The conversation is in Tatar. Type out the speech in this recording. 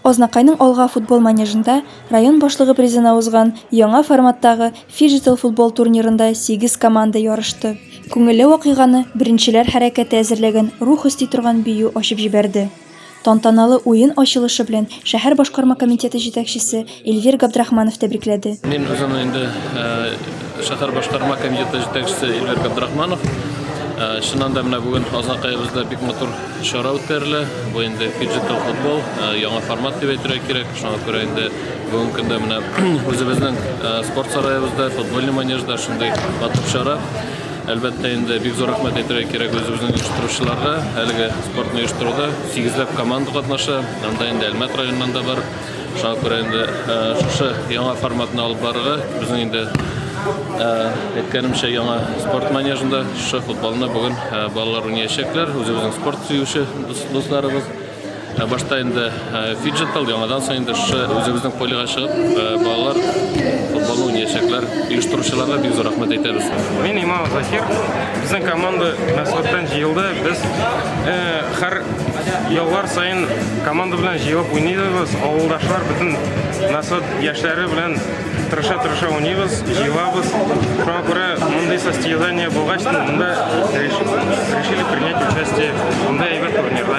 Азнакайның Алга футбол манежында район башлыгы призына узган яңа форматтагы фиджитал-футбол турнирында сигез команда ярышты. Күңелле вакыйганы Беренчеләр хәрәкәте әзерләгән рух өсти торган бию ачып җибәрде. Тантаналы уен ачылышы белән шәһәр башкарма комитеты җитәкчесе Эльвир Габдрахманов тәбрикләде. Мин үзем инде шәһәр башкарма комитеты җитәкчесе Эльвир Габдрахманов. Чыннан да менә бүген Азнакаебызда бик матур чара үткәрелә. Бу инде фиджитал футбол, яңа формат дип әйтергә кирәк. Шуңа күрә инде бүгенге көндә менә үзебезнең спорт сараебызда, футбольный манежда шундый матур чара. Әлбәттә инде бик зур рәхмәт әйтергә кирәк үзебезнең оештыручыларга. Әлеге спортны оештыруда сигезләп команда катнаша. Анда инде Әлмәт районыннан да бар. Шуңа күрә инде шушы яңа форматны алып барырга безнең инде әйткәнемчә яңа спорт манежында шушы футболны бүген балалар уйнаячаклар. Үзебезнең спорт сөюче дусларыбыз. Башта инде фиджитал, яңадан соң инде шушы үзебезнең полега чыгып, балалар футболны уйнаячаклар. Оештыручыларга бик зур рәхмәт әйтәбез. Мин Имамов Закир. Безнең команда Мәсгутьтән җыелды. Без һәр яллар саен команда белән җыелып уйныйбыз. Авылдашлар бөтен Мәсгуть яшьләре белән тырыша-тырыша уйныйбыз, җыелабыз. Шуңа күрә мондый состязание булгач, монда решили принять участие мондай әйбәт турнирда.